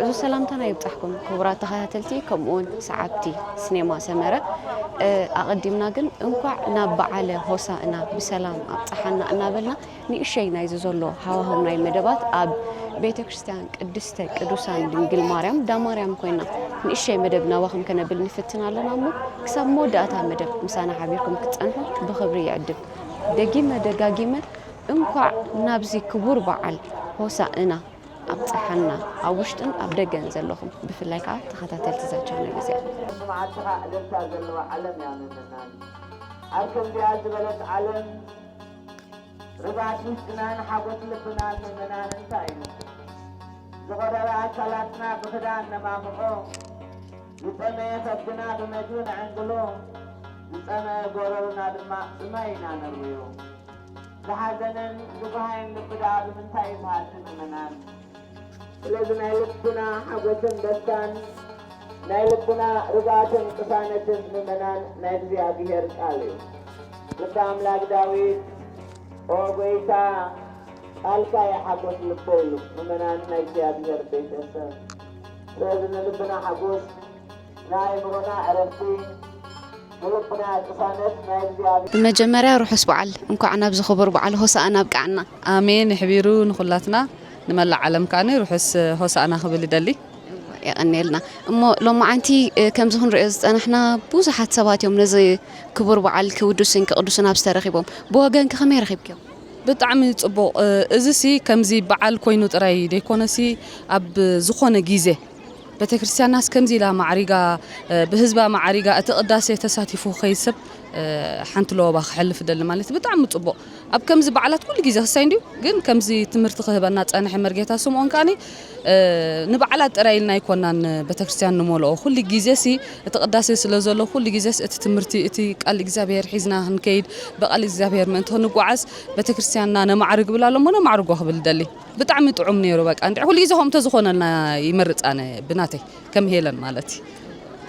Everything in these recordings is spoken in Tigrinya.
እዚ ሰላምታና ይብጻሕኩም ክቡራት ተኸታተልቲ፣ ከምኡውን ሰዓብቲ ስኔማ ሰመረ። እ፣ ኣቐዲምና ግን እንኳዕ ናብ በዓለ ሆሳእና ብሰላም ኣብጽሓና እናበልና፣ ንእሸይ ናይዚ ዘሎ ሃዋህው ናይ መደባት ኣብ ቤተ ክርስቲያን ቅድስተ ቅዱሳን ድንግል ማርያም ዳማርያም ኮይና ንእሸይ መደብ ናባኹም ከነብል ንፍትን ኣለና እሞ፣ ክሳብ መወዳእታ መደብ ምሳና ሓቢርኩም ክትጸንሑ ብኽብሪ ይዕድም። ደጊመ ደጋጊመ እንኳዕ ናብዚ ክቡር በዓል ሆሳእና ኣብጽሓና፣ ኣብ ውሽጥን ኣብ ደገን ዘለኹም፣ ብፍላይ ከኣ ተኸታተልቲ እዛ ቻነል እዚኣ። መዓልትኻ እልልታ ዘለዋ ዓለም እያ ምእመናን። ኣብ ከምዚኣ ዝበለት ዓለም፣ ርግኣት ውሽጥናን ሓጎስ ልብናን ምእመናን እንታይ እዩ? ዝቐረበ ኣካላትና ብኽዳን ነማምቖ፣ ዝጠመየ ከብድና ብመግቢ ነዕንግሎ፣ ዝጸመየ ጎረሮና ድማ ብማይ ኢና ነርውዮ። ዝሓዘነን ዝጓሃየን ልቢ ደኣ ብምንታይ እዩ ዝሃድእ ምእመናን? ስለዚ ናይ ልብና ሓጎስን ደስታን፣ ናይ ልብና ርግኣትን ቅሳነትን ምእመናን ናይ እግዚኣብሔር ቃል እዩ። ልበ ኣምላክ ዳዊት፣ ኦ ጎይታ፣ ቃልካ የሓጎስ ልበይ ኢሉ። ምእመናን ናይ እግዚኣብሔር ቤተሰብ፣ ስለዚ ንልብና ሓጎስ፣ ንኣእምሮና ዕረፍቲ፣ ንልብና ቅሳነት ናይ እግዚኣብሔር። ብመጀመርያ ርሑስ በዓል፣ እንኳዕ ናብዚ ክቡር በዓል ሆሳእና ኣብቅዓና። ኣሜን። ይሕቢሩ ንኹላትና፣ ንመላእ ዓለም ከኣኒ ርሑስ ሆሳእና ክብል ይደሊ። የቐንየልና። እሞ ሎማዓንቲ፣ እ፣ ከምዚ ክንሪኦ ዝጸናሕና ብዙሓት ሰባት እዮም ነዚ ክቡር በዓል ክውድሱን ክቕድሱን ኣብዚ ተረኺቦም። ብወገንኪ ከመይ ረኺብክዮ? ብጣዕሚ ጽቡቕ። እ፣ እዚሲ ከምዚ በዓል ኮይኑ ጥራይ ደይኮነሲ፣ ኣብ ዝኾነ ግዜ ቤተክርስትያናስ ከምዚ ኢላ ማዕሪጋ፣ እ፣ ብህዝባ ማዕሪጋ እቲ ቅዳሴ ተሳቲፉ ክኸይድ ሰብ፣ እ፣ ሓንቲ ለወባ ክሕልፍ ደሊ ማለት ብጣዕሚ ጽቡቕ። ኣብ ከምዚ በዓላት ኩሉ ግዜ ክሳይ እንድዩ፣ ግን ከምዚ ትምህርቲ ክህበና ጸንሐ መርጌታ ስምኦን ከኣኒ፣ እ፣ ንበዓላት ጥራይ ኢልና ኣይኮናን ቤተክርስትያን ንመልኦ። ኩሉ ግዜሲ እቲ ቅዳሴ ስለ ዘሎ፣ ኩሉ ግዜስ እቲ ትምህርቲ፣ እቲ ቃል እግዚኣብሔር ሒዝና ክንከይድ፣ ብቃል እግዚኣብሔር ምእንቲ ክንጓዓዝ ቤተክርስትያንና ነማዕርግ ብላ ኣሎ እሞ ነማዕርጎ ክብል ደሊ። ብጣዕሚ ጥዑም ነይሩ። በቃ እንድዒ ኩሉ ግዜ ከምኡ ተዝኾነልና ይመርጽ ኣነ ብናተይ ከም ሄለን ማለት እዩ።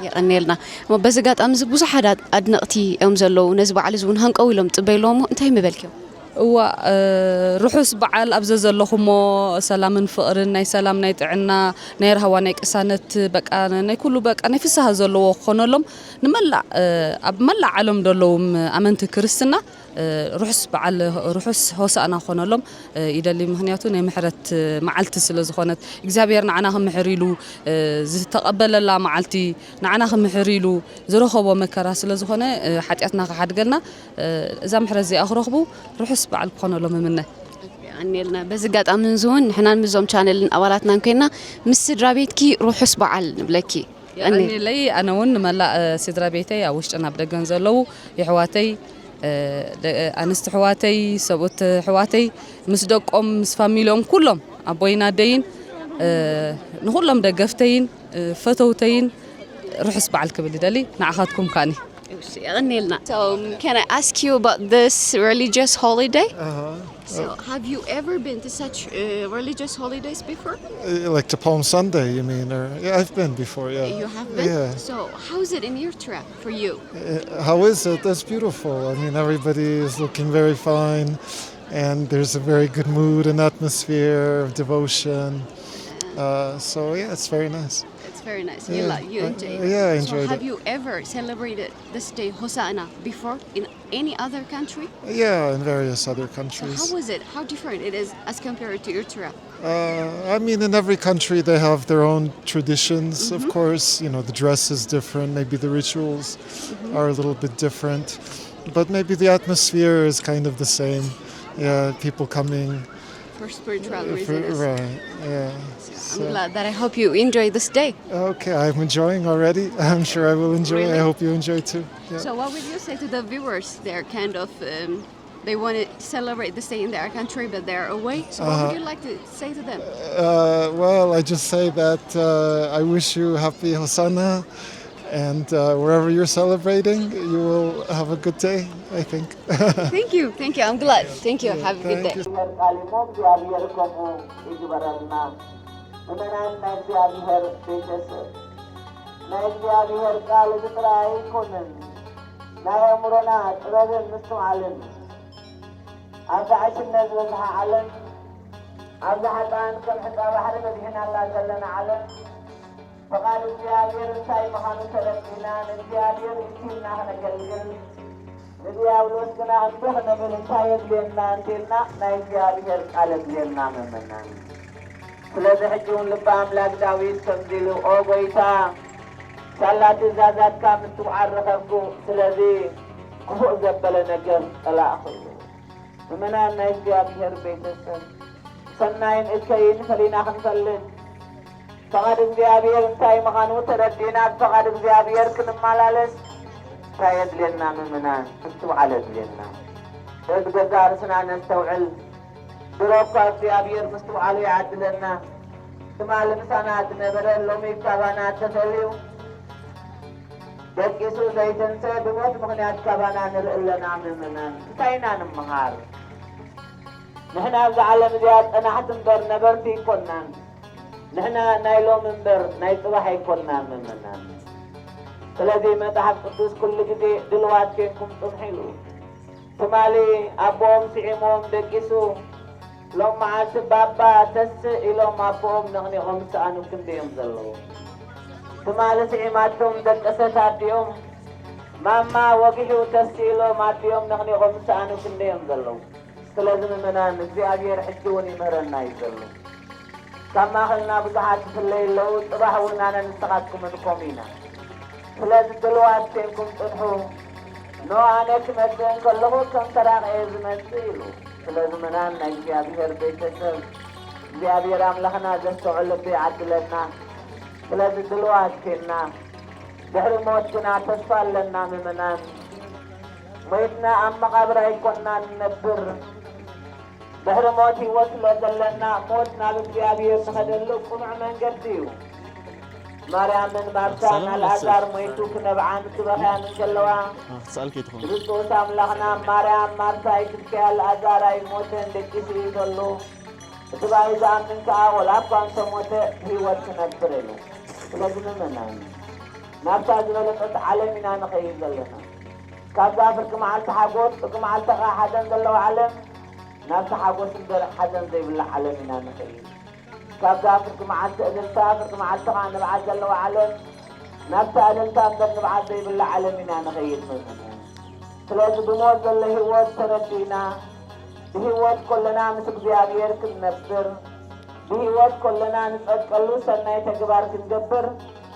የቐንየልና። እሞ በዚ ኣጋጣሚ እዚ ብዙሓት ኣድ-፣ ኣድነቕቲ እዮም ዘለዉ። ነዚ በዓል እዚ እውን ሃንቀው ኢሎም ጽበይለዎ እሞ እንታይ ምበልክዮም? እዋ፣ እ፣ ርሑስ በዓል ኣብ ዘዘለኹሞ ሰላምን ፍቕርን፣ ናይ ሰላም፣ ናይ ጥዕና፣ ናይ ራህዋ፣ ናይ ቅሳነት፣ በቃ ናይ ኩሉ በቃ ናይ ፍስሃ ዘለዎ ክኾነሎም ንመላእ፣ እ፣ ኣብ መላእ ዓለም ዘለዎም ኣመንቲ ክርስትና እ፣ ርሑስ በዓል፣ ርሑስ ሆሳእና ክኾነሎም፣ እ፣ ይደሊ። ምኽንያቱ ናይ ምሕረት መዓልቲ ስለ ዝኾነት፣ እግዚኣብሔር ንዓና ክምሕር ኢሉ፣ እ፣ ዝተቐበለላ መዓልቲ፣ ንዓና ክምሕር ኢሉ ዝረኸቦ መከራ ስለ ዝኾነ፣ እ፣ ሓጢኣትና ክሓድገልና፣ እ፣ እዛ ምሕረት እዚኣ ክረኽቡ ርሑስ በዓል ክኾነሎም እምነ። የቐንየልና። በዚ ኣጋጣሚ እዚ እውን ንሕናን ምስዞም ቻነልን ኣባላትናን ኮይና ምስ ስድራ ቤትኪ ርሑስ በዓል ንብለኪ። የቐንየለይ። ኣነ እውን ንመላእ፣ እ፣ ስድራ ቤተይ ኣብ ውሽጥን ኣብ ደገን ዘለዉ የሕዋተይ፣ እ፣ ደ-፣ ኣንስቲ ኣሕዋተይ፣ ሰብኡት ኣሕዋተይ፣ ምስ ደቆም፣ ምስ ፋሚሊኦም፣ ኩሎም ኣቦይን ኣደይን፣ እ፣ ንኹሎም ደገፍተይን፣ እ፣ ፈተውተይን ርሑስ በዓል ክብል ይደሊ። ንዓኻትኩም ከኣኒ። እሺ፣ የቐንየልና። So, um, can I ask you about this religious holiday? Uh-huh. So, have you ever been to such, uh, religious holidays before? Uh, like to Palm Sunday, you mean? Or yeah, I've been before. Yeah. You have been? Yeah. So, how's it in Eritrea for you? Uh, how is it? That's beautiful. I mean, everybody is looking very fine, and there's a very good mood and atmosphere of devotion. Uh, so yeah, it's very nice. It's very nice. You Yeah, like, you I, enjoy it. Yeah, I So, enjoyed have it. you ever celebrated this day, Hosanna, before in any other country? Yeah, in various other So, countries. how was it? How different it is as compared to Eritrea? Uh, I mean, in every country they have their own traditions, of Mm-hmm. course. You know, the dress is different, maybe the rituals Mm-hmm. are a little bit different, but maybe the atmosphere is kind of the same. Yeah, people coming, for spiritual For- reasons. Right. Yeah. I'm glad that I hope you enjoy this day. Okay, I'm enjoying already. I'm sure I will enjoy. Really? I hope you enjoy too. Yeah. So, what would you say to the viewers? They're kind of um, they want to celebrate this day in their country, but they're away. So, what Uh-huh. would you like to say to them? Uh, well, I just say that uh, I wish you happy Hosanna, and uh, wherever you're celebrating, you will have a good day, I think. Thank you. Thank you. I'm glad. Thank you. Have a good day. Thank you. እግዚኣብሔር ቃል እሞ እግዚኣብሔር ከምኡ ይግበረልና። ምእመናን ናይ እግዚኣብሔር ቤተሰብ፣ ናይ እግዚኣብሔር ቃል እዚ ጥራይ ኣይኮነን፣ ናይ ኣእምሮና ጥበብን ምስትውዓልን እዩ። ኣብዛ ዕሽነት ዝበዝሓ ዓለም፣ ኣብዛ ሓጣን ከም ሕፃ ባሕሪ በዚሕናላ ዘለና ዓለም፣ ፍቓድ እግዚኣብሔር እንታይ ምዃኑ ተረዲእና ንእግዚኣብሔር እቲና ክነገልግል፣ ንድያብሎስ ግና እንዶ ክነብል እንታይ የድልየና እንተልና ናይ እግዚኣብሔር ቃል የድልየና ምእመናን። ስለዚ ሕጂ እውን ልበ ኣምላክ ዳዊት ከምዚ ኢሉ፣ ኦ ጎይታ፣ ሳላ ትእዛዛትካ ምስትውዓል ረኸብኩ፣ ስለዚ ክፉእ ዘበለ ነገር ጸላእኹ። ምእመናን ናይ እግዚኣብሔር ቤተሰብ፣ ሰናይን እከይን ፈሊና ክንፈልጥ፣ ፈቓድ እግዚኣብሔር እንታይ ምዃኑ ተረዲእና ብፈቓድ እግዚኣብሔር ክንመላለስ እንታይ የድልየና? ምእመናን ምስትውዓል የድልየና። በዚ ገዛ ርእስና ነስተውዕል። ድሮ እኳ እግዚኣብሔር ምስትውዓሉ ይዓድለና። ትማሊ ምሳና ዝነበረ ሎሚ ካባና ተፈልዩ ደቂሱ ዘይተንሰ ብሞት ምኽንያት ካባና ንርኢ ኣለና። ምእመናን እንታይ ኢና ንምሃር? ንሕና ኣብዛ ዓለም እዚኣ ጸናሕቲ እምበር ነበርቲ ኣይኮናን። ንሕና ናይ ሎሚ እምበር ናይ ጽባሕ ኣይኮናን። ምእመናን ስለዚ መጽሓፍ ቅዱስ ኩሉ ግዜ ድልዋት ኬንኩም ጽንሑ ኢሉ። ትማሊ ኣቦኦም ስዒሞም ደቂሱ ሎም መዓልቲ ባባ ተስእ ኢሎም ኣቦኦም ነቕኒቖም ዝሰኣኑ ክንደዮም ዘለዉ። ትማሊ ስዒማቶም ደቀሰት ኣዲኦም ማማ ወጊሑ ተስእ ኢሎም ኣዲኦም ነቕኒቖም ዝሰኣኑ ክንደዮም ዘለዉ። ስለዚ ምእመናን እግዚኣብሔር ሕጂ እውን ይምህረና እዩ ዘሎ። ካብ ማእኸልና ብዙሓት ይፍለዩ ኣለዉ። ጽባሕ እውን ኣነ ንስኻትኩምን ከምኡ ኢና። ስለዚ ድልዋት ኬንኩም ጽንሑ። ኖ ኣነ ክመጽእ እንከለኹ ከም ሰራቒ እየ ዝመጽእ ኢሉ። ስለዚ ምእመናን ናይ እግዚኣብሔር ቤተሰብ እግዚኣብሔር ኣምላኽና ዘስተውዕል ልቢ ይዓድለና። ስለዚ ድልዋት ኬንና ድሕሪ ሞት ግና ተስፋ ኣለና ምእመናን። ሞይትና ኣብ መቓብር ኣይኮንና ንነብር። ድሕሪ ሞት ህይወት ስለ ዘለና ሞት ናብ እግዚኣብሔር ንኸደሉ ቅኑዕ መንገዲ እዩ። ማርያምን ማርታን ሰላም ኣልኣዛር ለሰ- ሞይቱ ክነብዓን ክበኽያን እንከለዋ ክሳልኪ ትኾኑ ክርስቶስ ኣምላኽና ማርያም ማርታ ኣይትብከያ ኣልኣዛር ኣይሞተን ደቂሱ እዩ ዘሎ። እቲ ብኣይ ዝኣምን ከኣ ወላ እኳ እንተሞተ ህይወት ክነብር ኢሉ። ስለዚ ምእመናን ናብታ ዝበለጸት ዓለም ኢና ንኸይድ ዘለና። ካብዛ ፍርቂ መዓልቲ ሓጎስ ፍርቂ መዓልቲ ኸዓ ሓዘን ዘለዋ ዓለም ናብታ ሓጎስ እምበር ሓዘን ዘይብላ ዓለም ኢና ንኸይድ። ካብዛ ፍርቂ መዓልቲ እልልታ ፍርቂ መዓልቲ ኸዓ ንብዓት ዘለዋ ዓለም ናብታ እልልታ እምበር ንብዓት ዘይብላ ዓለም ኢና ንኸይድ ምእመናን። ስለዚ ብሞት ዘሎ ህይወት ተረዲእና ብህይወት ከለና ምስ እግዚኣብሔር ክንነብር ብህይወት ከለና ንጸድቀሉ ሰናይ ተግባር ክንገብር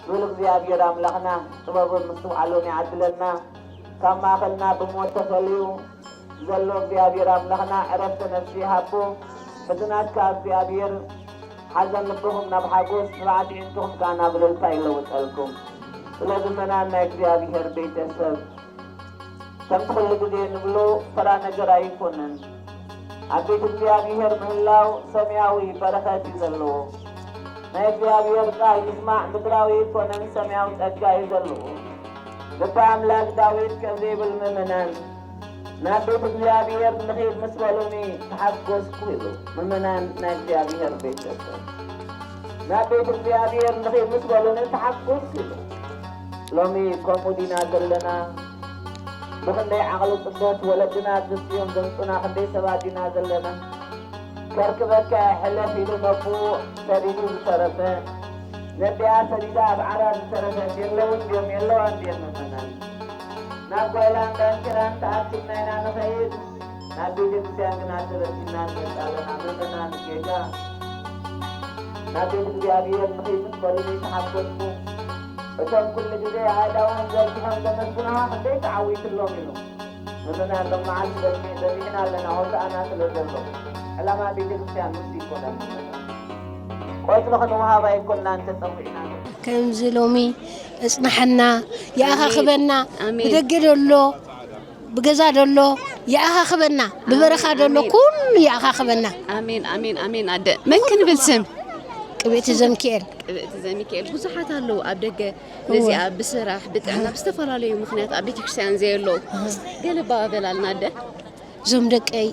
ልዑል እግዚኣብሔር ኣምላኽና ጥበቡን ምስትውዓሉን ይዓድለና። ካብ ማእኸልና ብሞት ተፈልዩ ዘሎ እግዚኣብሔር ኣምላኽና ዕረፍተ ነፍሲ ይሃቦ። ሕዚ ናትካ እግዚኣብሔር ሓዘን ልብኹም ናብ ሓጎስ ንብዓት ኣዒንትኹም ከኣ ናብ እልልታ ይለውጠልኩም። ስለዚ ምእመናን ናይ እግዚኣብሔር ቤተሰብ ከምቲ ኩሉ ግዜ ንብሎ ተራ ነገር ኣይኮነን። ኣብ ቤት እግዚኣብሔር ምህላው ሰማያዊ በረኸት እዩ ዘለዎ። ናይ እግዚኣብሔር ቃል ምስማዕ ምድራዊ ኣይኮነን ሰማያዊ ጸጋ እዩ ዘለዎ። ልበ ኣምላክ ዳዊት ከምዚ ይብል ምእመናን ናብ ቤት እግዚኣብሔር ንኺድ ምስ በሉኒ ተሓጎስኩ ኢሉ። ምእመናን ናይ እግዚኣብሔር ቤተሰብ ናብ ቤት እግዚኣብሔር ንኺድ ምስ በሉኒ ተሓጎስኩ ኢሉ። ሎሚ ከምኡ ዲና ዘለና? ብኽንደይ ዓቕሊ ጽበት ወለድና ኣግዝዮም ዘምጹና ክንደይ ሰባት ዲና ዘለና? ከርክበካ ሕለፍ ኢሉ ነቦኡ ሰዲዱ ዝተረፈ ነዲኣ ሰዲዳ ኣብ ዓራት ዝተረፈ የለውን ድዮም የለዋን ድየን ምእመናን? ናብ ጓይላን ዳንኪራን ተኣኪብና ኢና ንኸይድ። ናብ ቤተ ክርስቲያን ግና ተበቲና ንመጽእ ኣለና። ምእመናን ጌጋ ናብ ቤት እግዚኣብሔር ንኸይድ ምስ በሉኒ ተሓጎስኩ። እቶም ኩሉ ግዜ ኣእዳዎም ዘርጊሖም ዘመስግኑኻ ክንደይ ተዓዊትሎም ኢሉ። ምእመናን ሎም መዓልቲ በዚሕ- በዚሕና ኣለና ሆሳእና ስለ ዘሎ። ዕላማ ቤተክርስትያን ንሱ ይኮነን። ቆጽሎ ከተዋህባ ኣይኮንናን ተጸዊዕና። ከምዚ ሎሚ እጽንሐና፣ ይኣኻኽበና፣ ኣሜን። ብደገ ደሎ፣ ብገዛ ደሎ ይኣኻኽበና፣ ብበረኻ ደሎ ኣሜን። ኩሉ ይኣኻኽበና። ኣሜን፣ ኣሜን፣ ኣሜን። ኣደ መን ክንብል ስም? ቅብእቲ ዘሚካኤል። ቅብእቲ ዘሚካኤል። ብዙሓት ኣለዉ ኣብ ደገ እወ። ነዚኣ ብስራሕ፣ ብጥዕና፣ ብዝተፈላለዩ ምኽንያት ኣብ ቤተክርስትያን ዘየለዉ። ገለ ባበላልና ኣደ። እዞም ደቀይ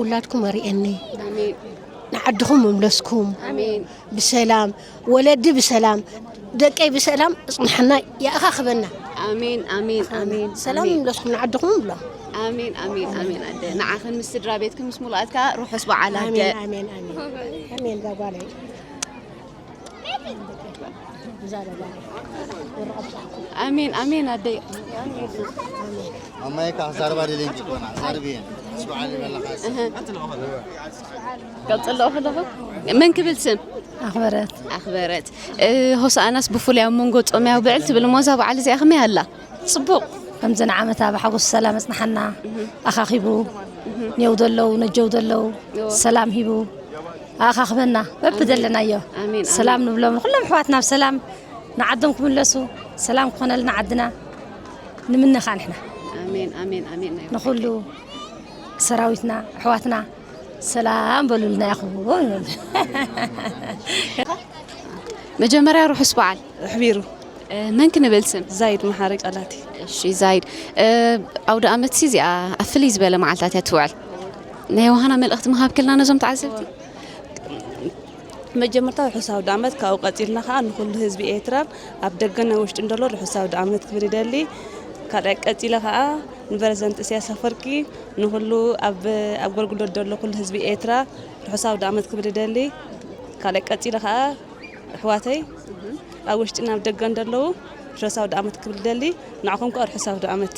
ውላድኩም ኣርእየኒ። ኣሜን። ንዓድኹም ምምለስኩም። ኣሜን። ብሰላም፣ ወለዲ ብሰላም፣ ደቀይ ብሰላም እጽንሐና ይኣኻኽበና። ኣሜን፣ ኣሜን፣ ኣሜን፣ ሰላም ኣሜን። ይምለስኩም ንዓድኹም ብሎም። ኣሜን፣ ኣሜን፣ ኣሜን። ኣደ ንዓኽን ምስ ስድራ ቤትክን ምስ ሙሉኣት ከኣ ርሑስ በዓል ኣደ። ኣሜን፣ ኣሜን፣ ኣሜን። ኣሜን፣ እዛ ጓለይ። እዛ ጓለይ። ወረቐት ጻሕኩ። ኣሜን፣ ኣሜን፣ ኣደይ። ኣሜን። ኣማይ ካብ ዛርባ ደለኝ ጭቆና፣ ዛርብየን። ስብዓል ይበላኻ። እህ። ቀጽሎ ከለኹ መን ክብል ስም? ኣኽበረት። ኣኽበረት። እ፣ ሆሳዕናስ ብፍሉይ ኣብ መንጎ ጾምያዊ ብዕል ትብል እሞ፣ እዛ በዓል እዚኣ ከመይ ኣላ? ጽቡቕ። ከምዚ ንዓመታ ብሓጎስ ሰላም ኣጽንሓና። እህ። ኣኻኺቡ። እህ። ኔው ዘለዉ፣ ነጀው ዘለዉ፣ እዎ። ሰላም ሂቡ። ኣኻኽበና። በብደለናዮ። ኣሜን፣ ኣሜን። ሰላም ንብሎም ንኹሎም ኣሕዋትና ብሰላም ንዓዶም ክምለሱ፣ ሰላም ክኾነልና ዓድና ንምነ ኸኣ ንሕና። ኣሜን፣ ኣሜን፣ ኣሜን። ናይ ንኹሉ ሰራዊትና፣ ኣሕዋትና ሰላም በሉልና ኢኹም። መጀመርያ ርሑስ በዓል። ኣሕቢሩ። እ፣ መን ክንብል ስም? ዛይድ መሓሪ ቃላቲ። እሺ ዛይድ፣ እ፣ ኣውደ ኣመት ሲ እዚኣ ኣብ ፍልይ ዝበለ መዓልታት እያ ትውዕል። ናይ ዮሃና መልእኽቲ ምሃብ ክልና ነዞም ተዓዘብቲ? መጀመርታ ርሑስ ኣውደ ኣመት፣ ካብኡ ቀጺልና ኸኣ ንኹሉ ህዝቢ ኤርትራን ኣብ ደገን ኣብ ውሽጥን ዘሎ ርሑስ ኣውደ ኣመት ክብል ይደሊ። ካልኣይ ቀጺለ ኸኣ ንፕረዚደንት ኢሳያስ ኣፈወርቂ፣ ንኹሉ ኣብ፣ ኣብ ኣገልግሎት ዘሎ ኩሉ ህዝቢ ኤርትራ ርሑስ ኣውደ ኣመት ክብል ይደሊ። ካልኣይ ቀጺለ ኸኣ ኣሕዋተይ ኣብ ውሽጥን ኣብ ደገን ዘለዉ ርሑስ ኣውደ ኣመት ክብል ይደሊ። ንዓኹም ከኣ ርሑስ ኣውደ ኣመት።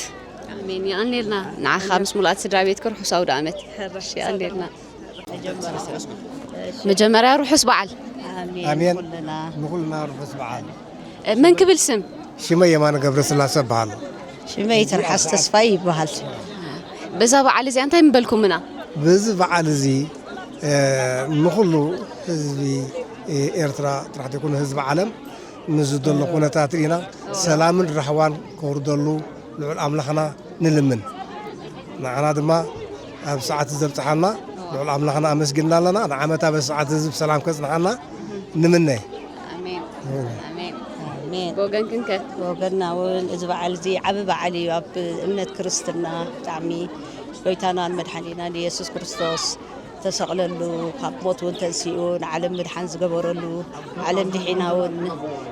ኣሜን። የቐንየልና። ንዓኻ ምስ ሙሉኣት ስድራ ቤትክ ርሑስ ኣውደ ኣመት። ሕራይ። እሺ፣ የቐንየልና። መጀመርያ ርሑስ በዓል። ኣሜን። ኣሜን። ኩልና። ንኹልና ርሑስ በዓል። እ፣ መን ክብል ስም? ሽመይ የማነ ገብረስላሴ እበሃል። ሽመይ ትርሓስ ተስፋይ ይበሃል። በዛ በዓል እዚኣ እንታይ ምበልኩምና? በዚ በዓል እዚ፣ እ፣ ንኹሉ ህዝቢ፣ እ፣ ኤርትራ ጥራሕ ዘይኮነ ህዝቢ ዓለም ምስዚ ዘሎ ኩነታት ርኢና ሰላምን ራህዋን ከውርደሉ ልዑል ኣምላኽና ንልምን። ንዓና ድማ ኣብ ሰዓት ዘብጽሓና ልዑል ኣምላኽና ኣመስጊንና ኣለና። ንዓመታ በዚ ሰዓት እዚ ብሰላም ከጽንሓና ንምነ። ኣሜን። ኣሜን። ኣሜን። ብወገንክን ከ? ብወገንና እውን እዚ በዓል እዚ ዓቢ በዓል እዩ። ኣብ እምነት ክርስትና ብጣዕሚ ጎይታናን መድሓኒናን ኢየሱስ ክርስቶስ ተሰቕለሉ፣ ካብ ሞት እውን ተንሲኡ ንዓለም ምድሓን ዝገበረሉ፣ ዓለም ድሒና እውን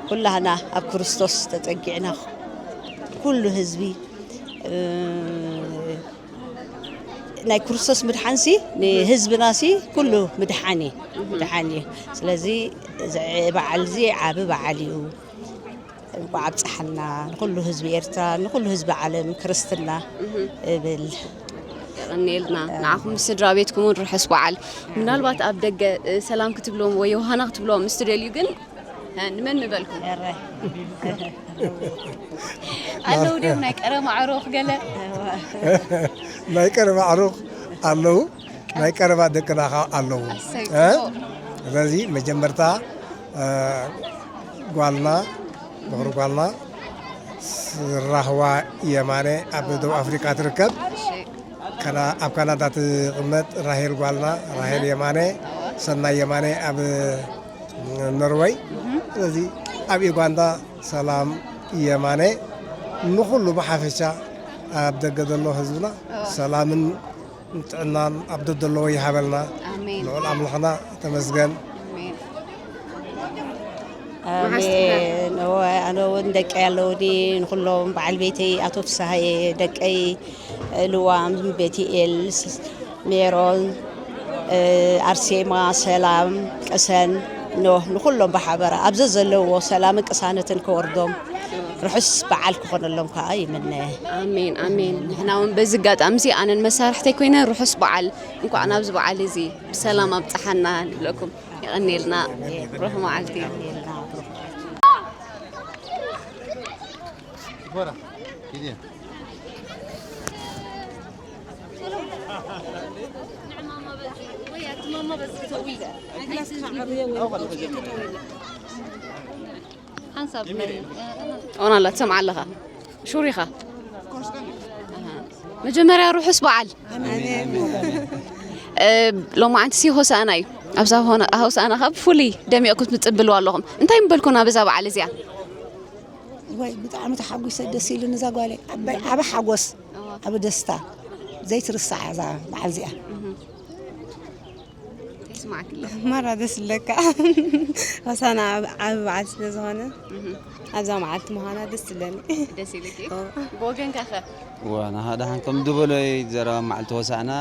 ኩላህና ኣብ ክርስቶስ ተጸጊዕና ኩሉ ህዝቢ፣ እ፣ ናይ ክርስቶስ ምድሓንሲ ንህዝብናሲ ኩሉ ምድሓን እዩ፣ ምድሓን እዩ። ስለዚ እዚ በዓል እዚ ዓቢ በዓል እዩ። እንኳዕ ኣብፀሐና ንኩሉ ህዝቢ ኤርትራ፣ ንኩሉ ህዝቢ ዓለም ክርስትና እብል። የቐንየልና። ንዓኹም ምስ ስድራ ቤትኩም እውን ርሑስ በዓል። ምናልባት ኣብ ደገ፣ እ፣ ሰላም ክትብሎም ወይ ዮሃና ክትብሎም ምስ ትደልዩ ግን፣ እ፣ ንመን ምበልኩም? ኣረ። ኣለዉ ድዮም ናይ ቀረባ ኣዕሩኽ ገለ? ናይ ቀረባ ኣዕሩኽ ኣለዉ፣ ናይ ቀረባ ደቅና ኸዓ ኣለዉ። ኣሰይ፣ እ? ጽቡቕ። ስለዚ መጀመርታ፣ እ፣ ጓልና፣ ምኽሪ ጓልና፣ ስ-፣ ራህዋ የማነ ኣብ ደቡብ ኣፍሪቃ ትርከብ። እሺ። ከና-፣ ኣብ ካናዳ ትቕመጥ ራሄል ጓልና፣ ራሄል የማነ፣ ሰናይ የማነ ኣብ ኖርወይ። እህ። ስለዚ ኣብ ዩጋንዳ ሰላም የማነ፣ ንኹሉ ብሓፈሻ ኣብ ደገ ዘሎ ህዝብና እዎ። ሰላምን ጥዕናን ኣብ ደደለዎ ይሃበልና። ኣሜን። ልዑል ኣምላኽና ተመስገን። ኣሜን። ኣሜን። እወ፣ ኣነ እውን ደቀይ ኣለውኒ፣ ንኹሎም በዓል ቤተይ ኣቶ ፍስሃየ፣ ደቀይ ልዋም፣ ቤትኤል፣ ስ-፣ ሜሮን፣ እ፣ ኣርሴማ፣ ሰላም፣ ቅሰን፣ ኖህ፣ ንኹሎም ብሓበራ ኣብ ዘዘለውዎ ሰላምን ቅሳነትን ከወርዶም፣ ርሑስ በዓል ክኾነሎም ከኣ ይምነ። ኣሜን፣ ኣሜን። ንሕና እውን በዚ ኣጋጣሚ እዚ ኣነን መሳርሕተይ ኮይነ ርሑስ በዓል፣ እንኳዕ ናብዚ በዓል እዚ ብሰላም ኣብጽሓና ንብለኩም። የቐንየልና። ብሩኽ መዓልቲ። ሓንሳብ ኦና ኣላ ትሰምዓ ኣለኻ። ሹር ኢኻ። መጀመርያ ርሑስ በዓል። ሎማዓንቲ ሲ ሆሳእና እዩ። ኣብዛ ሆሳእና ካብ ፍሉይ ደሚቕኩም ትፅብልዋ ኣለኹም። እንታይ ምበልኩና በዛ በዓል እዚኣ? ወይ ብጣዕሚ ተሓጒሰ፣ ደስ ኢሉኒ። እዛ ጓለይ ዓባይ ዓቢ ሓጎስ፣ ዓቢ ደስታ ዘይትርሳዕ እዛ በዓል እዚኣ። ይስማዕክለ ማራ ደስ ዝብለካ። ሆሳና ዓቢ በዓል ስለ ዝኾነ ኣብዛ መዓልቲ ምዃና ደስ ዝብለኒ። ደስ ኢልኪ። ብወገንካ ከ? እዋ፣ ናኻ ደሓን ከም ዝበሎ ዘረባ መዓልቲ ሆሳእና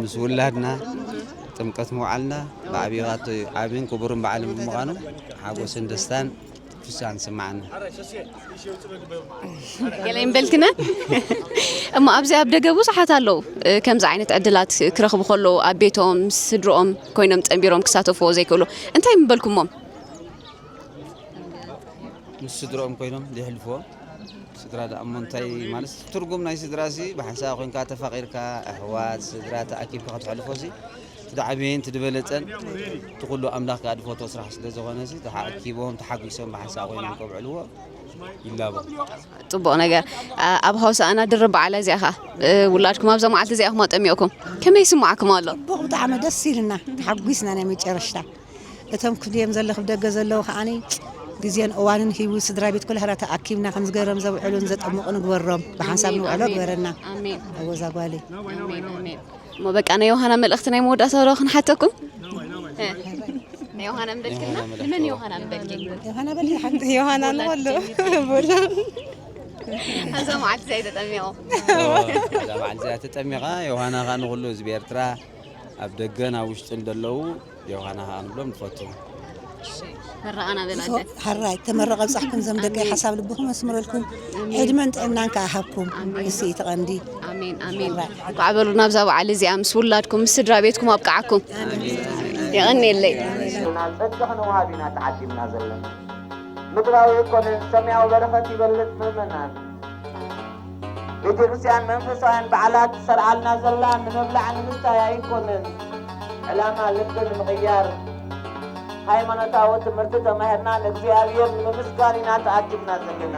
ምስ ውላድና ጥምቀት ምውዓልና ብዓብዪ ዓብን ክቡርን በዓል ብምዃኑ ሓጎስን ደስታን ፍሳን ስማዓና። ገለ ይንበልክነ እሞ ኣብዚ ኣብ ደገ ብዙሓት ኣለዉ። ከምዚ ዓይነት ዕድላት ክረኽቡ ከለዉ ኣብ ቤቶም ምስ ስድርኦም ኮይኖም ጸንቢሮም ክሳተፍዎ ዘይክእሉ እንታይ ምበልኩሞም? ምስ ስድርኦም ኮይኖም የሕልፍዎ። ስድራ ደኣ እሞ እንታይ ማለት ትርጉም ናይ ስድራ ሲ ብሓንሳብ ኮይንካ ተፋቒርካ ኣሕዋት ስድራ ተኣኪብካ ከተሕልፎ ሲ እቲ ዝዓበየን እቲ ዝበለፀን እቲ ኩሉ ኣምላኽ ከኣ ዝፈትዎ ስራሕ ስለ ዝኾነ ሲ ተኣኪቦም ተሓጒሶም ብሓንሳብ ኮይኖም ከብዕልዎ ይላቦ። ጽቡቕ ነገር ኣብ ሆሳእና ድርብ በዓል እዚኣ ኸኣ ውላድኩም ኣብዛ መዓልቲ እዚኣ ኢኹም ኣጠሚቕኩም ከመይ ይስምዓኩም ኣሎ? ጽቡቕ ብጣዕሚ ደስ ኢልና ተሓጒስና ናይ መጨረሽታ እቶም ክድዮም ዘለኹ ደገ ዘለዉ ከዓኒ ግዜን እዋንን ሂቡ ስድራ ቤት ኩላህና ተኣኪብና ከም ዝገረም ዘብዕሉን ዘጠምቑ ንግበሮም ብሓንሳብ ኣሜን፣ ንውዕሎ ኣሜን፣ ግበረና ኣሜን፣ ኣወዛ ጓለይ ኣሜን፣ ኣሜን። እሞ በቃ ናይ ዮሃና መልእኽቲ ናይ መወዳእታ ዶ ክንሓተኩም? እ፣ ናይ ዮሃና ምበልክልና? ንመን ዮሃና ምበልኪ? ዮሃና በሊ ሓንቲ ዮሃና ንኹሉ ቦላ ኣብዛ መዓልቲ እዚኣ ተጠሚቑ። እዛ መዓልቲ እዚኣ ተጠሚቓ ዮሃና ኸዓ ንኹሉ ህዝቢ ኤርትራ ኣብ ደገን ኣብ ውሽጥን ዘለዉ ዮሃና ኸዓ ንብሎም ንፈቱ። መረቓና በላደ። ሓራይ ተመረቐ ብጻሕኩም ዘም ደቀይ ሓሳብ ልብኹም ኣስምረልኩም ዕድመን ጥዕናን ከኣ ሃብኩም። እሱ እዩ እቲ ቀንዲ። ኣሜን ኣሜን። እንኳዕ በሉ ናብዛ በዓል እዚኣ ምስ ውላድኩም ምስ ስድራ ቤትኩም ኣብቅዓኩም። የቐንየለይ። ጸጋ ክንወሃብ ኢና ተዓዲምና ዘለና። ምድራዊ ኣይኮነን ሰማያዊ በረኸት ይበልጽ ምእመናን። ቤተ ክርስቲያን መንፈሳውያን በዓላት ትሰርዓልና ዘላ ንምብላዕ ንምስታይ ኣይኮነን። ዕላማ ልቢ ንምቕያር ሃይማኖታዊ ትምህርቲ ተማሂርና ንእግዚኣብሔር ንምምስጋን ኢና ተኣኪብና ዘለና።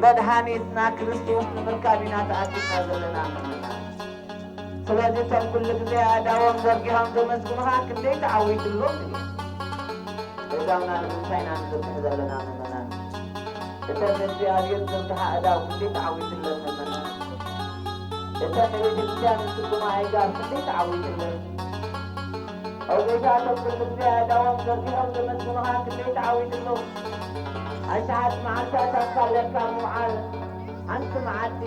መድሓኒትና ክርስቶስ ንምርካብ ኢና ተኣኪብና ዘለና ምእመናን። ስለዚ እቶም ኩሉ ግዜ ኣእዳዎም ዘርጊሖም ዘመስግኑኻ ክንደይ ተዓዊትሎም እዩ። እዳውና ንምንታይ ኢና ንዝርግሕ ዘለና ምእመናን? እተን ንእግዚኣብሔር ዝርግሓ ኣእዳው ክንደይ ተዓዊትለን ምእመናን? እተን ንቤተ ክርስቲያን ዝስጉማ ኣእጋር ክንደይ ተዓዊትለን? ኦ ጐይታ እቶም ኩሉ ግዜ ኣእዳዎም ዘርጊሖም ዘመስግኑኻ ክንደይ ተዓዊትሎም? ኣሽሓት መዓልታት ኣብ ካልእካ ምውዓል ሓንቲ መዓልቲ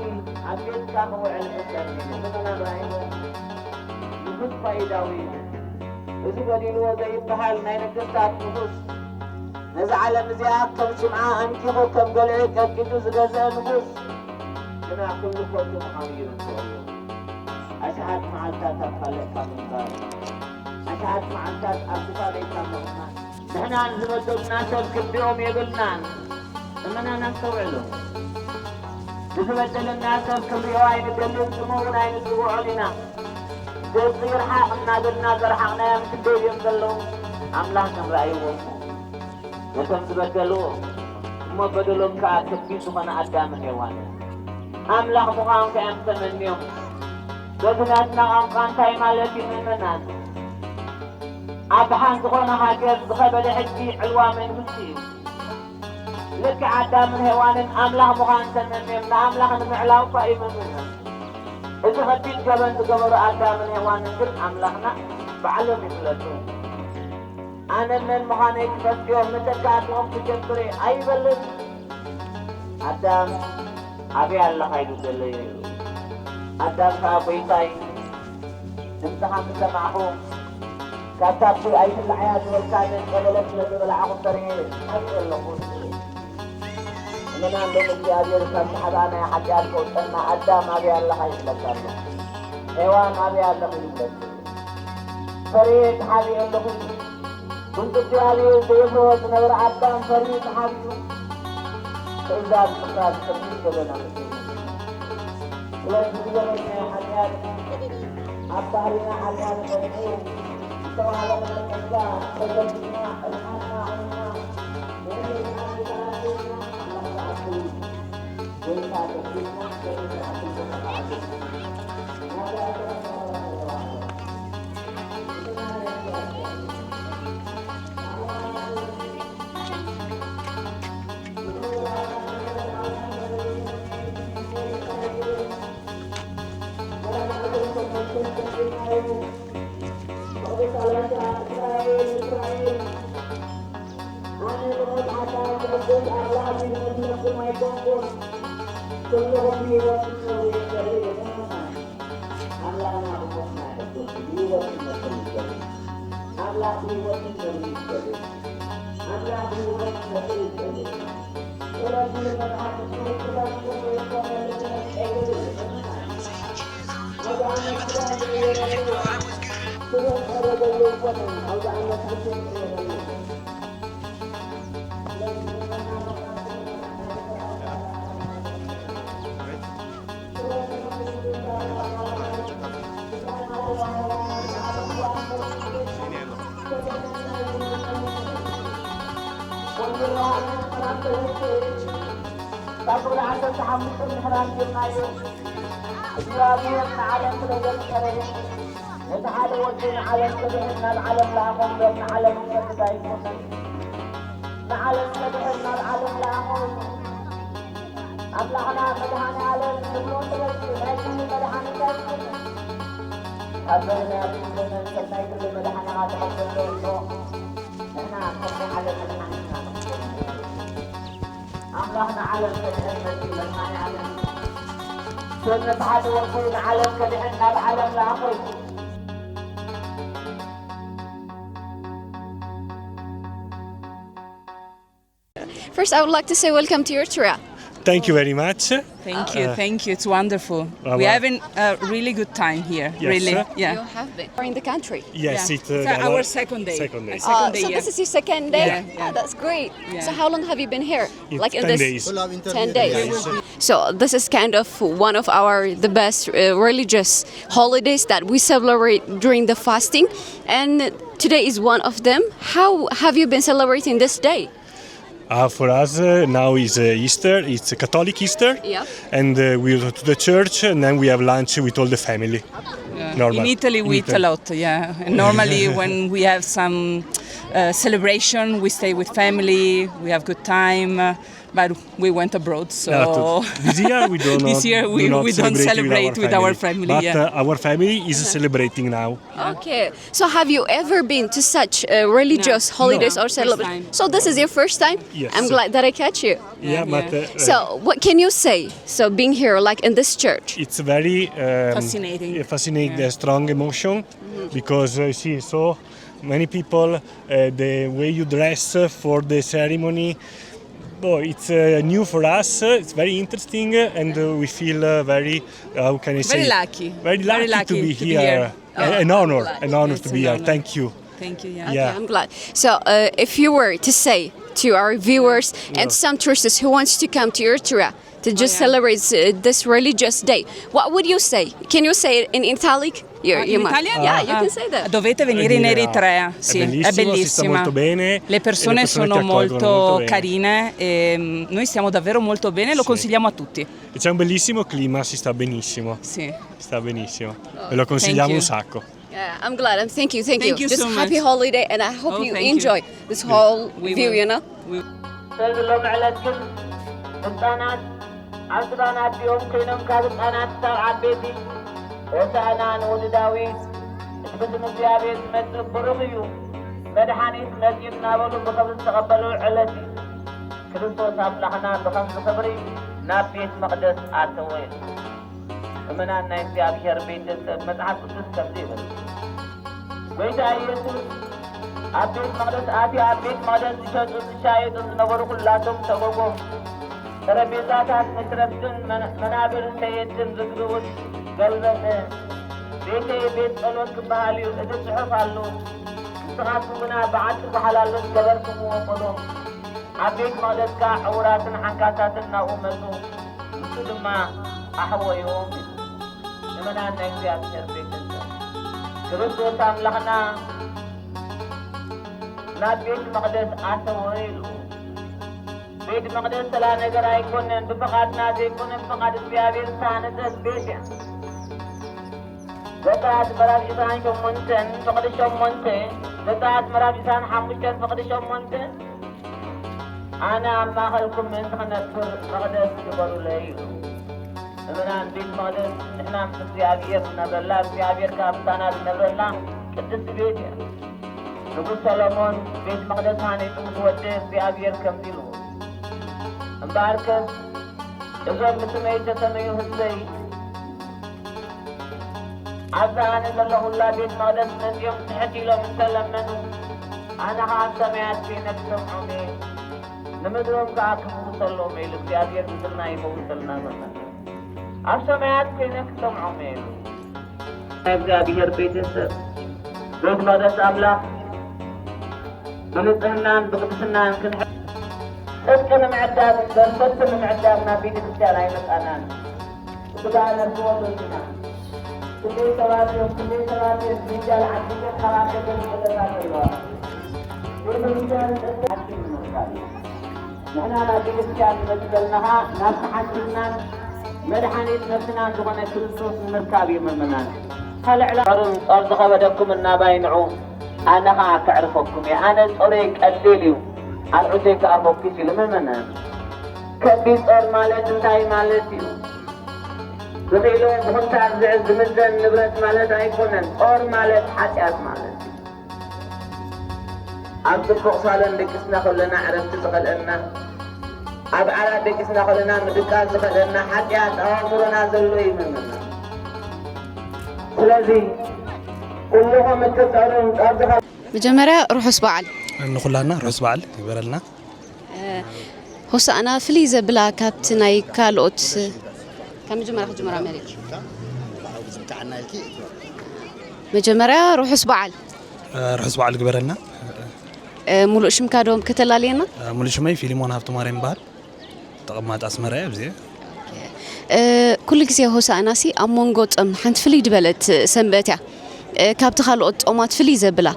ኣብ ቤትካ ክውዕል ሕሰብ እዩ። ምእመናን ራእይዎ ንጉስ ፋይዳዊ እዩ። እዚ በዲልዎ ዘይበሃል ናይ ነገስታት ንጉስ ነዛ ዓለም እዚኣ ከም ሽምዓ ኣንኪኹ ከም ገልዒ ቀጥቂጡ ዝገዝአ ንጉስ ግና ኩሉ ከንቱ ምዃኑ ይርድኦ እዩ። ኣሽሓት መዓልታት ኣብ ካልእካ ምንባር፣ ኣሽሓት መዓልታት ኣብ ዝፋለይካ ምቕማጥ፣ ንሕና ንዝበደሉና ሰብ ክንሪኦም የብልናን። ምእመናን ኣስተውዕሉ። ንዝበደለና ሰብ ክንሪኦ ኣይንደልን፣ ስሙ እውን ኣይንጽውዖን ኢና። ገጹ ይርሓቕ እናበልና ዘርሓቕናዮም ክንደይ ድዮም ዘለዉ? ኣምላኽ ክንረኣይዎ እሞ። ነቶም ዝበደልዎ እሞ በደሎም ከኣ ከቢድ ዝኾነ ኣዳምን ሄዋንን ኣምላኽ ምዃንካ እዮም ተመንዮም። በዚ ናትና ቋንቋ እንታይ ማለት እዩ ምእመናን? ኣብ ደሓን ዝኾነ ሃገር ዝኸበደ ሕጂ ዕልዋ መንግስቲ እዩ። ልክዕ ኣዳምን ሄዋንን ኣምላኽ ምዃን ተመንዮም ንኣምላኽ ንምዕላው እኳ እዩ ምእመናን። እዚ ኸቢድ ገበን ዝገበሩ ኣዳምን ሄዋንን ግን ኣምላኽና ባዕሎም ይፍለጡ። ኣነ መን ምዃነይ ክፈልጥዮ መተካእትኦም ክገብር ኣይበልን። ኣዳም ኣበይ ኣለኻ ኢሉ ደለዮ እዩ። ኣዳም ከኣ ጐይታይ ድምፅኻ ምስ ሰማዕኹ ካብታ ኣብቲ ኣይትብልዓያ ዝበልካኒ ቀበለት ስለ ዝበላዕኹ ፈርየ ሓቂ ኣለኹ። ምእመናን ሎም እግዚኣብሔር ካብ ሳሕባ ናይ ሓጢኣት ከውፀና ኣዳም ኣበይ ኣለኻ ይብለካ ኣሎ። ሄዋን ኣበይ ኣለኺ ይብለኪ። ፈርየ ተሓቢኤ ኣለኹ ኢሉ። ግን እግዚኣብሔር ዘይፍርሆ ዝነበረ ኣዳም ፈርዩ ተሓቢኡ ትእዛዝ ምፍራስ ከቢድ ገበን ኣመፅኡ። ስለዚ ዝገበርናዮ ሓጢኣት ኣብ ባህርና ሓልዋ ንጸንሑ ዝተዋህበና ጸጋ ተገዲስና ዕልሓትና ቑምና ንእምነትና ንዝተኣዘዝና ኣምላኽ ዝኣክል ጎይታ ተስቢሕና ከመይ ዝኣክል ተሰማዕቱ። ካብ ቁጥሪ ዓሰርተ ሓሙሽተ ምሕራር ጀምራዮ እግዚኣብሔር ንዓለም ስለ ዘፍቀረ ነቲ ሓደ ወዱ ንዓለም ክድሕን ናብ ዓለም ለኣኾ እምበር ንዓለም ክፈርዳ ኣይኮነን። ንዓለም ክድሕን ናብ ዓለም ለኣኾ እዩ። ኣምላኽና መድኃኔ ዓለም ንብሎ ጥበብ እዩ። ናይ ኩሉ መድኃኒት ኣይኮነን። ካብ ዘመናት ዘመን ሰብ ናይ ግሊ መድኃኒኻ ተቐበሎ እሞ ንሕና ከም ናይ ዓለም መድኃኒትና ንቕበሎ። ኣምላኽ ንዓለም ከድሕን መጺኡ መድኃኔ ዓለም። ሰብነት ሓደ ወዱ ንዓለም ከድሕን ናብ ዓለም ለኣኾ እዩ። First, I would like to say welcome to Eritrea. Thank you very much. Thank you, uh, thank you. It's wonderful. We're having a really good time here. Yes, really. Yeah. You have been. We're in the country. Yes, yeah. It, uh, it's our second day. Second day. Uh, second day, so yeah. This is your second day? Yeah, yeah. Oh, that's great. Yeah. So how long have you been here? It's like in ten this days. Ten days. Yeah, yeah. So this is kind of one of our the best uh, religious holidays that we celebrate during the fasting, and today is one of them. How have you been celebrating this day? Uh, for us, uh, now is uh, Easter. It's a Catholic Easter, yeah. And uh, we go to the church, and then we have lunch with all the family. Yeah. Normal. In Italy, we eat a lot. Yeah. And normally, when we have some uh, celebration, we stay with family. We have good time. Uh, but we went abroad, so yeah, to, this year we don't. This year we, do not we don't celebrate with our family. But yeah. Uh, our family is celebrating now. Okay, so have you ever been to such uh, religious no, holidays no, or celebrations? So this is your first time? Yes. I'm glad that I catch you. Yeah, yeah. But, uh, so what can you say? So being here, like in this church, it's very um, fascinating. Fascinating, yeah. Strong emotion mm-hmm. Because uh, you see so many people, uh, the way you dress for the ceremony. Oh, it's uh, new for us. It's very interesting, and uh, we feel uh, very, how can I say, very lucky, very lucky, very lucky to be here. An honor, an honor to be here. Thank you. Thank you. Yeah. Okay, I'm glad. So, uh, if you were to say to our viewers and some tourists who wants to come to Eritrea to just celebrate uh, this religious day, what would you say? Can you say it in Italic? You, you might. Italian? Yeah, you can say that. Dovete venire in Eritrea. Sì, è bellissima. Le persone sono molto carine e mm, noi stiamo davvero molto bene, lo consigliamo a tutti. E c'è un bellissimo clima, si sta benissimo. Sì. Sta benissimo. Ve lo consigliamo un sacco. Yeah, I'm glad. I'm thank you, thank you. Just happy holiday, and I hope you enjoy this whole view. You know. ስለዚ ሎሚ ዕለት ግን ህፃናት ኣብ ዝባን ኣዲኦም ኮይኖም ካብ ህፃናት ክሳብ ዓበይቲ ሆሳዕና ንወዲ ዳዊት እቲ ብስም እግዚኣብሔር ዝመፅእ ብሩኽ እዩ መድሓኒት መፂኡ እናበሉ ብኽብሪ ዝተቐበልዎ ዕለት እዩ። ክርስቶስ ኣምላኽና ብኸምዚ ክብሪ ናብ ቤት መቕደስ ኣተወ። ምእመናን ናይ እግዚኣብሔር ቤተሰብ መጽሓፍ ቅዱስ ከምዚ ይብል። ጎይታ ኢየሱስ ኣብ ቤት መቕደስ ኣትዩ ኣብ ቤት መቕደስ ዝሸጡ ዝሻየጡ ዝነበሩ ኩላቶም ሰጎጎም ጠረጴዛታት ምስ ረፍድን መናብርን ሸየጥትን ርግቢውን ገልበጠ። ቤተይ ቤት ጸሎት ክበሃል እዩ፣ እዚ ጽሑፍ ኣሎ። ንስኻትኩም ግና በዓቲ ጓሓላሉን ገበርኩምዎ በሎም። ኣብ ቤት መቕደስ ከኣ ዕዉራትን ሓንካሳትን ናብኡ መጹ፣ ንሱ ድማ ኣሕወዮም። ምእመናን ናይ እግዚኣብሔር ቤተሰብ ክርስቶስ ኣምላኽና ናብ ቤት መቕደስ ኣተወ ኢሉ። ቤት መቕደስ ተላ ነገር ኣይኮነን፣ ብፍቓድና ዘይኮነ ብፍቓድ እግዚኣብሔር ዝተሃነጸት ቤት እያ። ዘጸኣት ምዕራፍ ዕስራን ሸሞንተን ፍቕዲ ሸሞንተ፣ ዘጸኣት ምዕራፍ ዕስራን ሓሙሽተን ፍቕዲ ሸሞንተ፣ ኣነ ኣብ ማእኸልኩም ምእንቲ ክነብር መቕደስ ግበሩለይ ኢሉ። ምእመናን፣ ቤት መቕደስ ንሕና ምስ እግዚኣብሔር ንነብረላ፣ እግዚኣብሔር ከኣ ምሳና ዝነብረላ ቅድስቲ ቤት እያ። ንጉስ ሰሎሞን ቤት መቕደስ ሃኒጹ ምስ ወደ እግዚኣብሔር ከምዚ ኢልዎ፣ እምበኣርከስ እዞም ብስመይ ዝተሰመዩ ህዝበይ ኣብዛ ኣነ ዘለኹላ ቤት መቕደስ መጺኦም ትሕት ኢሎም እንተለመኑ፣ ኣነ ኸኣ ኣብ ሰማያት ኮይነ ክሰምዖም እየ፣ ንምድሮም ከኣ ክፍውሰሎም እየ ኢሉ እግዚኣብሔር ምስልና ይፈውሰልና ዘሎ። ኣብ ሰማያት ኮይነ ክሰምዖም እየ ኢሉ። ናይ እግዚኣብሔር ቤተሰብ፣ ቤት መቕደስ ኣምላኽ ብንጽህናን ብቅድስናን ክንሕዝ፣ ጽድቂ ንምዕዳግ እምበር፣ ሰልፊ ንምዕዳግ ናብ ቤተ ክርስቲያን ኣይመጻናን። ስጋ ነፍሲ ወከፍና ክንደይ ሰባት እዮም፣ ክንደይ ሰባት እዮም፣ ፍንጃል ዓዲገን ካብ ኣደገን ይመለሳ ዘለዋ። ቤተ ክርስቲያን ጽድቂ ሓኪም ንምርካብ እዩ። ንሕና ናብ ቤተ ክርስቲያን ንመጽእ ዘለና ኸኣ ናብቲ ሓኪምናን መድሓኒት ነፍስናን ዝኾነ ክርስቶስ ንምርካብ እዩ ምእመናን። ካልእ ዕላማ ጾርን ጾር ዝኸበደኩም እናባይ ንዑ፣ ኣነ ኸኣ ከዕርፈኩም እየ። ኣነ ጾረይ ቀሊል እዩ፣ ኣልዑተይ ከኣ ፈኲስ ኢሉ ምእመናን። ከቢድ ጾር ማለት እንታይ ማለት እዩ? ብኺሎ ብኹንታል ዝዕዝ ዝምዘን ንብረት ማለት ኣይኮነን። ጾር ማለት ሓጢኣት ማለት እዩ። ኣብ ጽቡቕ ሳሎን ደቂስና ከለና ዕረፍቲ ዝኸልአና፣ ኣብ ዓራት ደቂስና ከለና ምድቃስ ዝኸልአና ሓጢኣት ኣብ ኣእምሮና ዘሎ እዩ ምእመናን። ስለዚ ኩልኹም እትጸሩን ጸርዝኻ መጀመርያ ርሑስ በዓል። ንኹላና ርሑስ በዓል ይግበረልና። ሆሳእና ፍልይ ዘብላ ካብቲ ናይ ካልኦት፣ ካብ መጀመርያ ክጅምራ መሪጽ። መጀመርያ ርሑስ በዓል። ርሑስ በዓል ግበረልና። ሙሉእ ሽምካ ዶ ከተላልየና? ሙሉእ ሽመይ ፊሊሞን ሃብተማርያም ይበሃል። ተቐማጥ ኣስመራ እየ ኣብዚ። ኩሉ ግዜ ሆሳእናሲ ኣብ መንጎ ጾም ሓንቲ ፍልይ ዝበለት ሰንበት እያ። ካብቲ ካልኦት ጾማት ፍልይ ዘብላ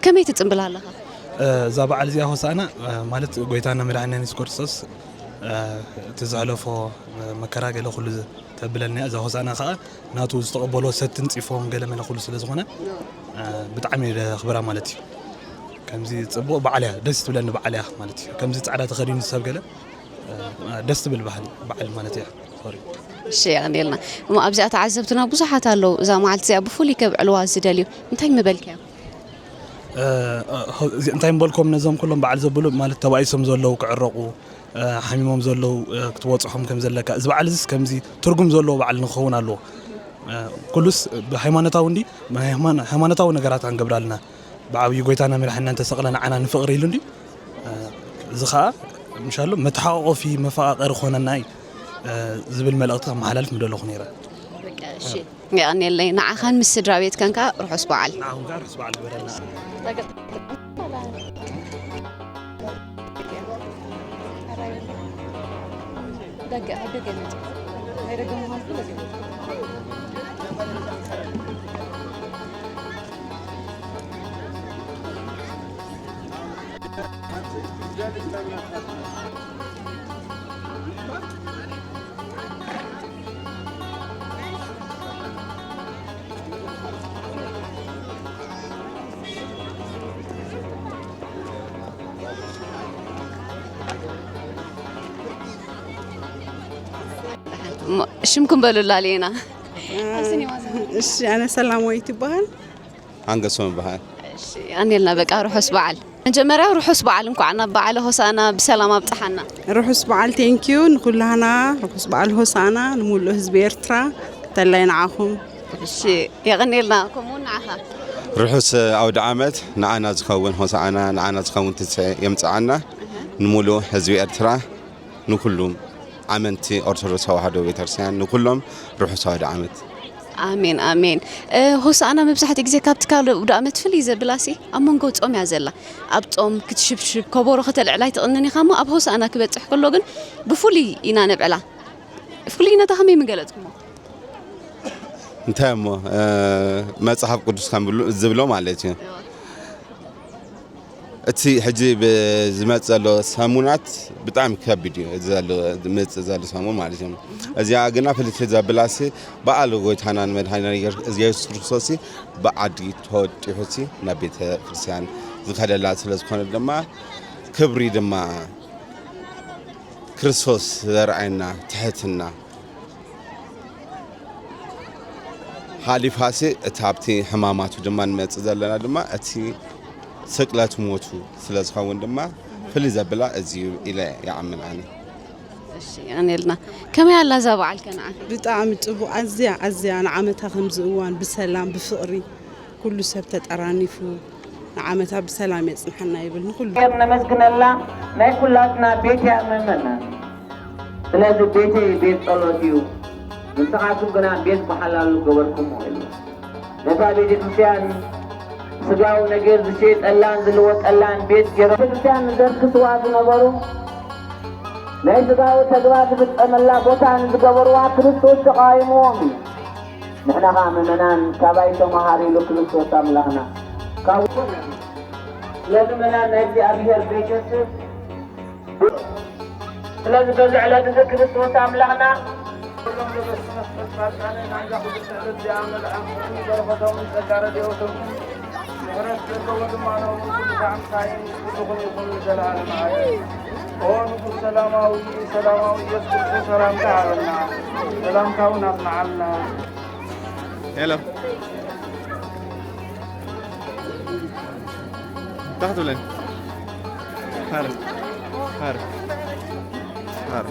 ከመይ ትጽንብላ ኣለኻ? እዛ በዓል እዚኣ ሆሳእና ማለት ጎይታና መድሓኒና የሱስ ክርስቶስ እቲ ዘሕለፎ መከራ ገለ ኩሉ ተብለልና እያ። እዛ ሆሳእና ከኣ ናቱ ዝተቐበሎ ሰትን ጺፎን ገለ መለ ኩሉ ስለ ዝኾነ ብጣዕሚ እየ ዘኽብራ ማለት እዩ። ከምዚ ጽቡቕ በዓል እያ፣ ደስ ትብለኒ በዓል እያ ማለት እዩ። ከምዚ ጻዕዳ ተኸዲኑ ሰብ ገለ ደስ ትብል ባህሊ በዓል ማለት እያ። ሶሪ። እሺ፣ የቐንየልና። እሞ ኣብዚኣ ተዓዘብትና ብዙሓት ኣለዉ፣ እዛ መዓልቲ እዚኣ ብፍሉይ ከብዕልዋ ዝደልዩ። እንታይ ምበልካዮም? እ፣ እ፣ እዚ እንታይ ምበልኩም ነዞም ኩሎም በዓል ዘብሉ ማለት ተባኢሶም ዘለዉ ክዕረቑ፣ እ፣ ሓሚሞም ዘለዉ፣ እ፣ ክትበጽሖም ከም ዘለካ፣ እዚ በዓል እዚስ ከምዚ ትርጉም ዘለዎ በዓል ንክኸውን ኣለዎ። እ፣ ኩሉስ ብሃይማኖታዊ እንዲ፣ ብሃይማኖ-፣ ሃይማኖታዊ ነገራት ኣንገብር ኣለና። ብዓብዩ ጎይታና መድሓኒና እንተሰቕለ ንዓና ንፍቕሪ ኢሉ እንዲ፣ እ፣ እዚ ኸኣ ምሻሉ መተሓቋቆፊ መፈቓቐሪ ክኾነና እዩ፣ እ፣ ዝብል መልእኽቲ ከመሓላልፍ ምደለኹ ነይረ። በቃ፣ እሺ። የቐንየለይ። ንዓኻን ምስ ስድራ ቤትካን ከኣ ርሑስ በዓል። ንዓኹም ከኣ ርሑስ በዓል ግበረልና። ደገ፣ ኣብ ደገ ይመጽእ። ናይ ደገ ምዃን ኩሉ ግዜ። እሞ ሽምኩም በሉላ ሌና። እሺ፣ ኣነ ሰላማዊት ይበሃል። ኣንገሶም ይበሃል። እሺ፣ ኣኔልና በቃ ርሑስ በዓል። መጀመርያ ርሑስ በዓል፣ እንኳዕ ናብ በዓለ ሆሳዕና ብሰላም ኣብጽሓና። ርሑስ በዓል፣ ቴንኪዩ ንኩላህና። ርሑስ በዓል ሆሳዕና ንሙሉእ ህዝቢ ኤርትራ፣ እንተላይ ንዓኹም። እሺ፣ የቐኔልና። ከምኡ እውን ንዓኻ። ርሑስ ኣውደ ዓመት ንዓና ዝኸውን ሆሳዕና፣ ንዓና ዝኸውን ትንሳኤ የምጽኣና። ንሙሉእ ህዝቢ ኤርትራ፣ ንኩሉም ኣመንቲ ኦርቶዶክስ ተዋህዶ ቤተክርስትያን፣ ንኩሎም ርሑስ ኣውደ ዓመት። ኣሜን፣ ኣሜን። እ፣ ሆሳዕና መብዛሕትኡ ግዜ ካብቲ ካልእ ኣውደ ዓመት ፍልይ ዘብላሲ ኣብ መንጎ ጾም እያ ዘላ። ኣብ ጾም ክትሽብሽብ፣ ከበሮ ከተልዕል ኣይትቕንን ኢኻ እሞ፣ ኣብ ሆሳዕና ክበጽሕ ከሎ ግን ብፍሉይ ኢና ነብዕላ። ፍሉይነታ ከመይ ምገለጽኩሞ? እንታይ እሞ መፅሓፍ ቅዱስ ከም ዝብሎ ማለት እዩ። እቲ ሕጂ ዝመፅ ዘሎ ሰሙናት ብጣዕሚ ከቢድ እዩ፣ እዚ ዘሎ ዝመፅእ ዘሎ ሰሙን ማለት እዩ። እዚኣ ግና ፍልፍል ዘብላሲ በዓል ጎይታናን መድሃኒና ኢየሱስ ክርስቶስ በዓዲ ተወጢሑሲ ናብ ቤተ ክርስቲያን ዝኸደላ ስለ ዝኾነ ድማ ክብሪ ድማ ክርስቶስ ዘርኣየና ትሕትና ሓሊፋሲ እቲ ኣብቲ ሕማማቱ ድማ ንመፅእ ዘለና ድማ እቲ ስቅለት ሞቱ ስለ ዝኸውን ድማ ፍልይ ዘብላ እዚ እዩ ኢለ ይኣምን ኣነ። እሺ ኣኔልና ከመይ ኣላ እዛ በዓል ከነዓን? ብጣዕሚ ጽቡቅ ኣዝያ ኣዝያ ንዓመታ ከምዚ እዋን ብሰላም ብፍቅሪ ኩሉ ሰብ ተጠራኒፉ ንዓመታ ብሰላም የጽንሐና ይብል ንኩሉ። ነመስግነላ ናይ ኩላትና ቤት እያ ምእመናን። ስለዚ ቤተይ ቤት ጸሎት እዩ፣ ንስኻትኩም ግና ቤት ብሓላሉ ገበርኩሞ ኢሉ። ነታ ቤተ ክርስቲያን ስጋዊ ነገር ዝሸየጠላን ዝልወጠላን ቤት ገይሮም። ቤተ ክርስቲያን ዘርክስዋ ዝነበሩ ናይ ስጋዊ ተግባር ዝፍጸመላ ቦታ ንዝገበርዋ ክርስቶስ ተቓዊምዎም እዩ። ንሕና ኸዓ ምእመናን ካባይ ተመሃሩ ኢሉ ክርስቶስ ኣምላኽና ካብ ስለዚ ምእመናን ናይ እግዚኣብሔር ቤተሰብ ስለዚ በዚ ዕለት እዚ ክርስቶስ ኣምላኽና ሄሎ እንታይ ክትብለኒ? ሃረ ሃረ ሃረ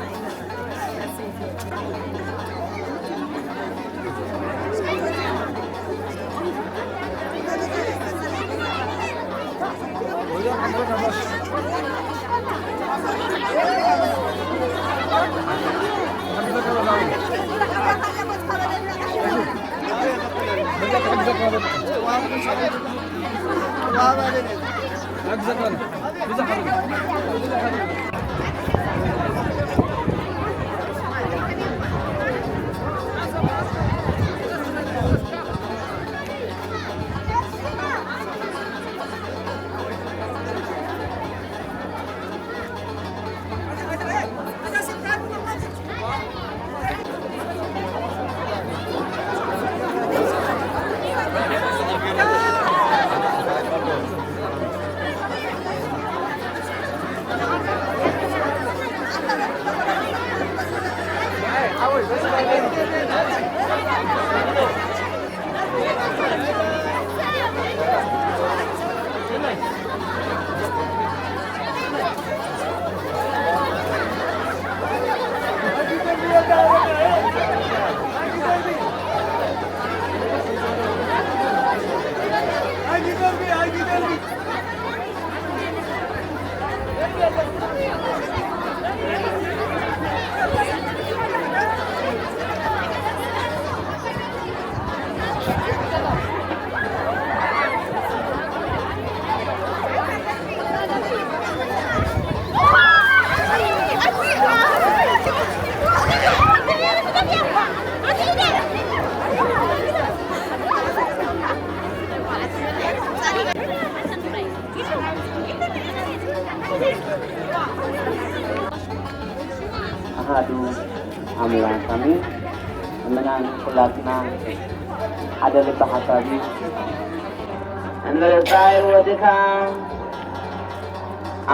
ኣሃዱ ኣምላኽ ኣሜን። ምእመናን ኩላትና ሓደ ልቢ ሓሳብ እዩ። እንበለጻይ ወድካ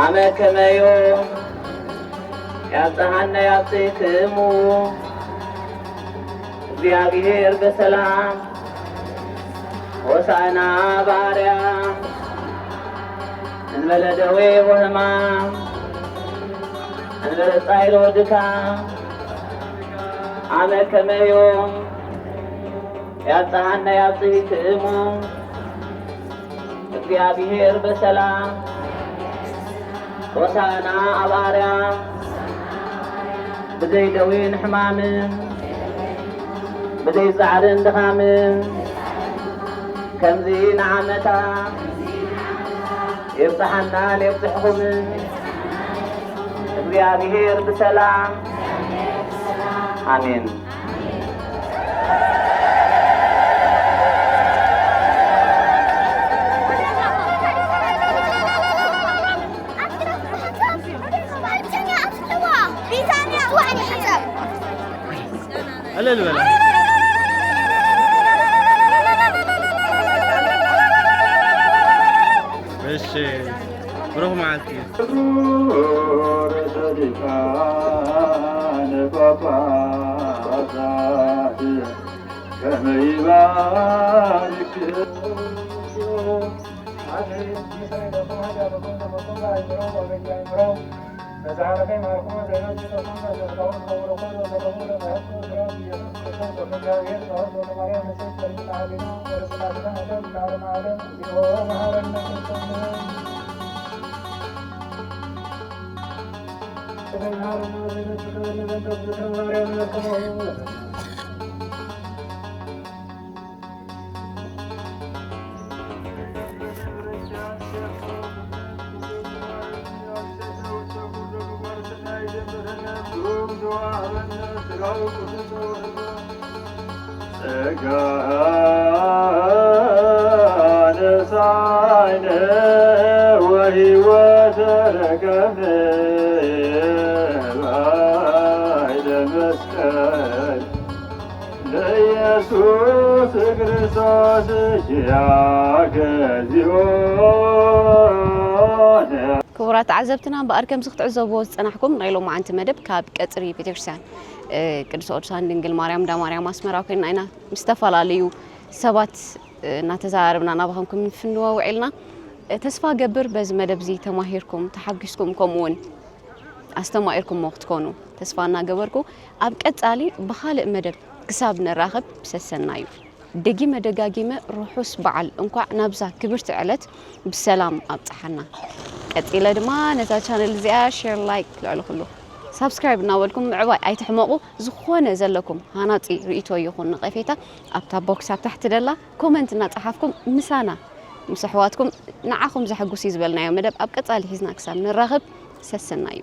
ኣመ ከመዮ ያብጽሐነ ያብጽሕክሙ እግዚኣብሔር በሰላም ሆሳዕና ባርያ እንበለ ደዌ ወሕማም እንበለ ጻይሎ ድካም ኣመ ከመዮም ያብጽሐና ያብጽሕክሙ እግዚኣብሔር በሰላም ሆሳዕና ኣብ ኣርያም ብዘይ ደዌን ሕማምን ብዘይ ጻዕርን ድኻምን ከምዚ ንዓመታ የብጽሓናን የብጽሕኹምን እግዚኣብሔር ብሰላም ኣሜን። እልል በላ። እሺ፣ ብሩኽ መዓልቲ። ርእሰ ሊቃነ ጳጳሳት ከመ ይባርክ ጸጋ ነሳይነ ወሕይወተ ረከብነ ባይደ መስቀል ለኢየሱስ ክርስቶስ ኪያከ ዚኦነ። ክቡራት ተዓዘብትና፣ እምበኣር ከምዚ ክትዕዘብዎ ዝጸናሕኩም ናይ ሎማዓንቲ መደብ ካብ ቀጽሪ ቤተክርስትያን፣ እ፣ ቅድስተ ቅዱሳን ድንግል ማርያም እንዳ ማርያም ኣስመራ ኮይንና ኢና ምስ ዝተፈላለዩ ሰባት፣ እ፣ እናተዘራረብና ናባኹም ክንፍንዎ ውዒልና። እ፣ ተስፋ ገብር በዚ መደብ እዚ ተማሂርኩም፣ ተሓጒስኩም፣ ከምኡ እውን ኣስተማኢርኩሞ ክትኮኑ ተስፋ እናገበርኩ፣ ኣብ ቀጻሊ ብኻልእ መደብ ክሳብ ንራኸብ ሰሰናዩ። ደጊመ ደጋጊመ ርሑስ በዓል፣ እንኳዕ ናብዛ ክብርቲ ዕለት ብሰላም ኣብጽሓና። ቀጺለ ድማ ነዛ ቻነል እዚኣ ሼር፣ ላይክ፣ ልዕሊ ኩሉ ሳብስክራይብ እናበልኩም ምዕባይ ኣይትሕመቑ። ዝኾነ ዘለኩም ሃናጺ ርእይቶ ይኹን ነቐፌታ ኣብታ ቦክስ ኣብ ታሕቲ ደላ ኮመንት እናጸሓፍኩም ምሳና ምስ ኣሕዋትኩም ንዓኹም ዘሐጉስ እዩ ዝበልናዮ መደብ ኣብ ቀጻሊ ሒዝና ክሳብ ንራኸብ ሰሰናዩ።